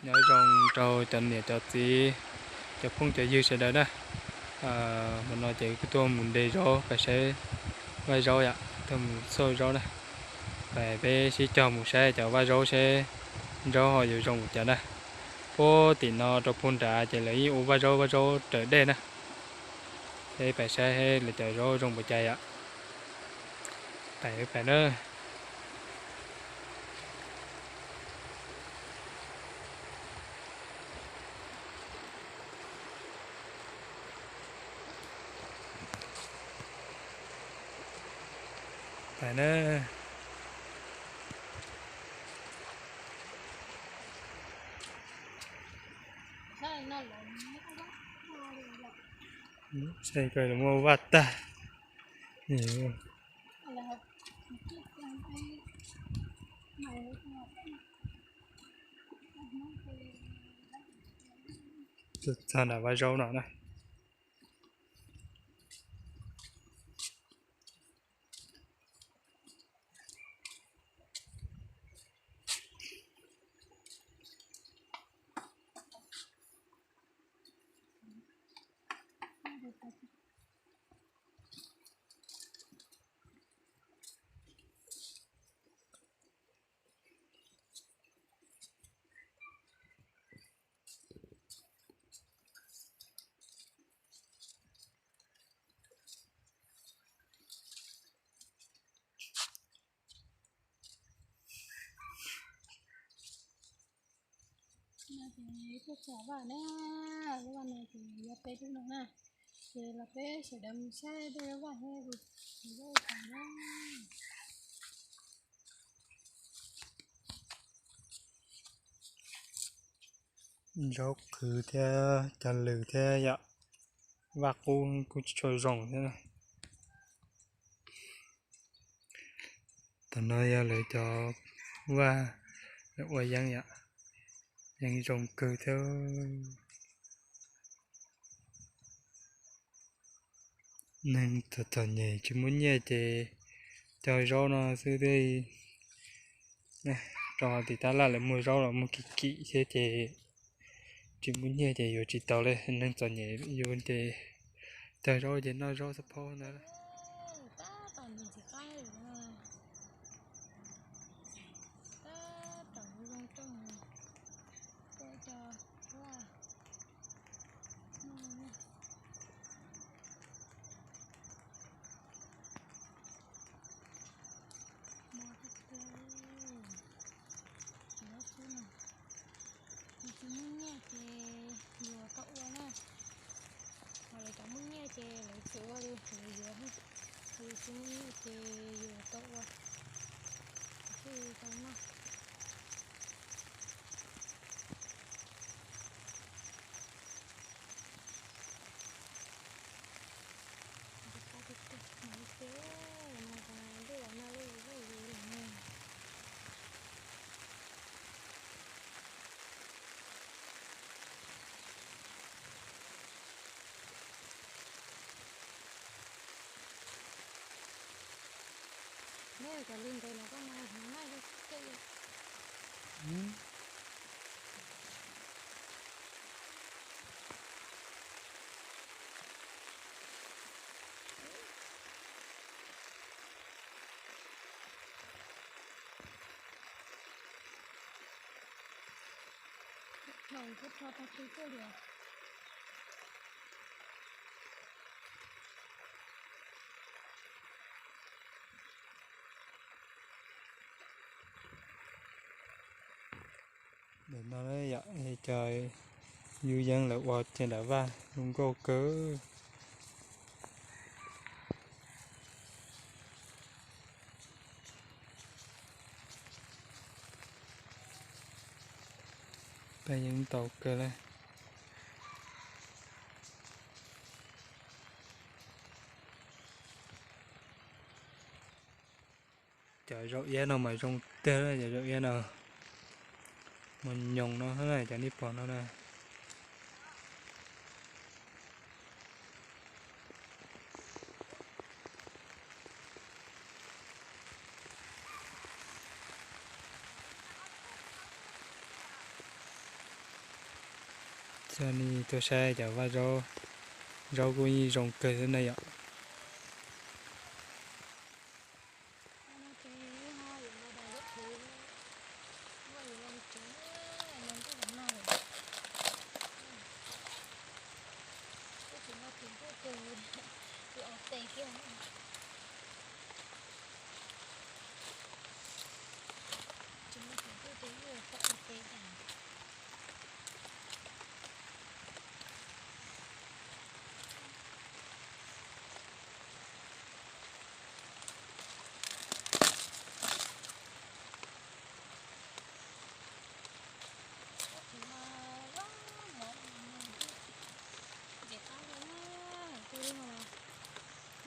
Nyob zoo rau cov niam cov txiv, cov phooj cov ywg sawv daws na. Hmo no ces kuv tuaj mus de zaub pais saib vaj zaub yom, tuaj mus xauj zaub na. Pais peb sib cog mus saib cov vaj zaub seb zaub ho yuav zoo ua cas na. Puag tim no rau puag nrad ces lawv yeej ua vaj zaub, vaj zaub raws dej na. Peb pais saib lawv cov zaub zoo ua cas yom. Pais, pais na. Pais na. Saib koj los muaj vaj tag. Txog nram vaj zaub no na. No ces tuaj txog vaj na, lub vaj no ces yuav peb lub no na. Ces los peb sawv daws mus saib tej vaj thiab tus zaub tas na. Zaub qhwv thiab cov lws thiab yom, vaj qub kuj tsis tshua zoo thiab. Tam no yog lawv cov vaj ua yeeb yom, yeeb zoo kawg thiab. Neeg txom txom nyem tsis muaj nyiaj ces cog zaub no xwb thiab. Rau tim tab laj lawv muag zaub los muag kim kim thiab ces tsis muaj nyiaj ces yuav tsis tau li. Neeg txom nyem yus ces cog zaub ces noj zaub xab phob ntawd. Tab tom ntxim qab, tab tom zoo coj mus pub cov vaj no. Mob tiag tiag, cov zaub xwb no. Yus tsis muaj nyiaj ces yuav tau ua na. Ho lawv cov muaj nyiaj ces lawv tsis ua li, lawv yuav. Yus tsis muaj nyiaj ces yuav tau ua, thiaj tau noj. Ntxim qab tiag tiag, mas ib pliag mas ntuj los nag loj loj li lawm ne. Neb cov lws ntev no koj mas hnov nag zoo kawg li. Hloov kuj rho tag kis tuaj li os. Ntawm no yom, cov yub yeeb lawv ua ces nram vaj zoo nkauj kawg. Peb yeej tau kawg li. Cov zaub iab no mas zoo tiag, cov zaub iab no mas nyoos no, cov nej pom no na. Coj nej tuaj saib cov vaj zaub, zaub kuj yeej zoo kawg thiab na yom.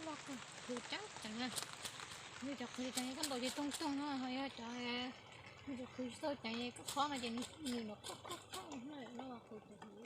Loj kawg, qhwv ceev ceev na. Yog cov qhwv ceev koj ntaus ces toog toog no, ho yog cov, yog cov qhwv tsis tau ceev koj khob no ces nws nrov khob khob khob no, loj qhwv ceev heev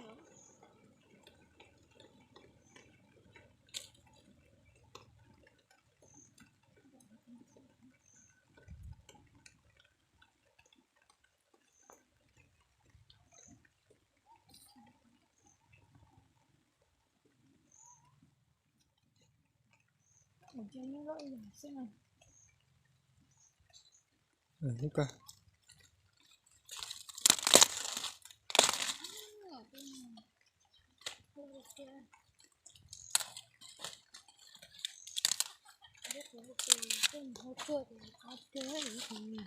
li.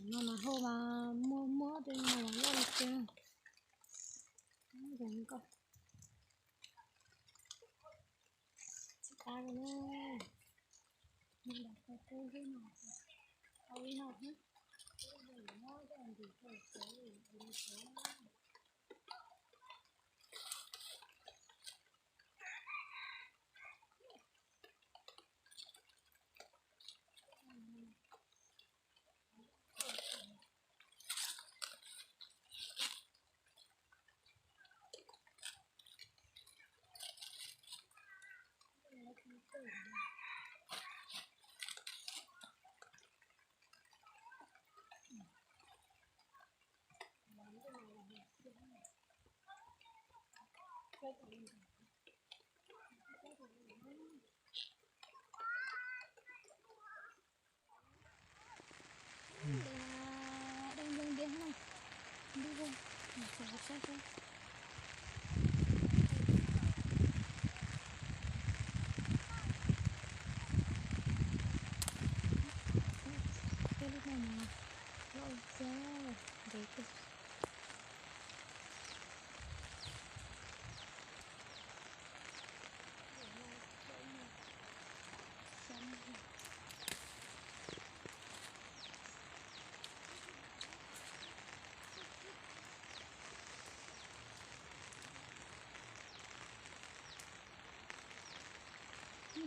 No mas hau mas muaj muaj tej no mas loj li tiag. Tsis tas li na. Nws lam tau tau xwb no, tau li no xwb.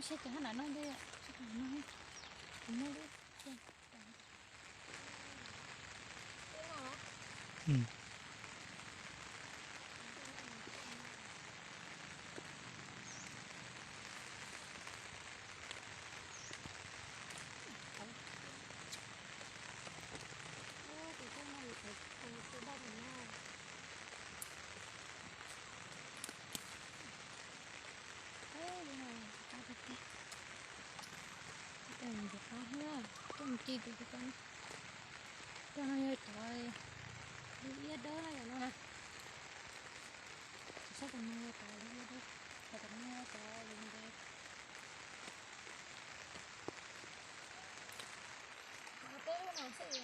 Saib cov hab nam no, kuv muab lub. Cov no yog cov iab dawb na, cov no na. Saib cov no yog cov iab dawb, cov no yog cov ntev. Cov peb lub no xwb,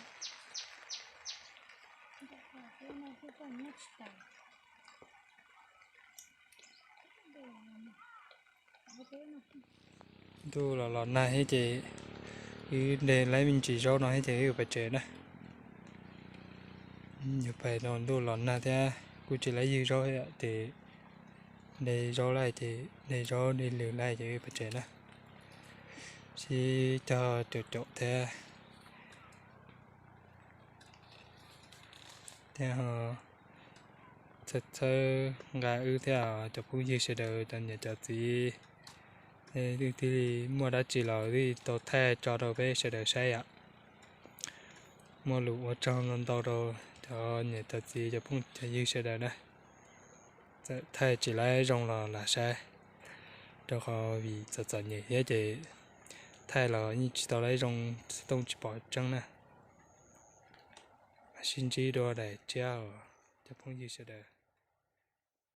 peb lub no xwb koj nyob tsis tas. Ntuj los los nag thiab ces wb de lawv me ntsis zaub no thiab ces wb yuav pais tsev na. Yuav pais no ntuj los nag thiab kuj tsis lawv ywg zaub thiab ces de zaub lawm ces de zaub de lwm lawm ces wb pais tsev na. Sib cog caum caum thiab. Thiab ho txhawb txhawb nqa wb thiab cov phooj ywg sawv daws cov niam cov txiv, wb thiaj li muaj dab tsi los wb tau thaij tso rau peb sawv daws saib yom. Muaj lus ua tsaug ntau ntau rau cov niam cov txiv cov phooj cov ywg sawv daws na. Thaij tsis laib zoo los lam saib, rau qhov vim txom txom nyem thiab ces thaij los yeej tsis tau laib zoo, xov tooj tsis pom tseeb na. Sib ntsib dua daim tshiab os cov phooj ywg sawv daws.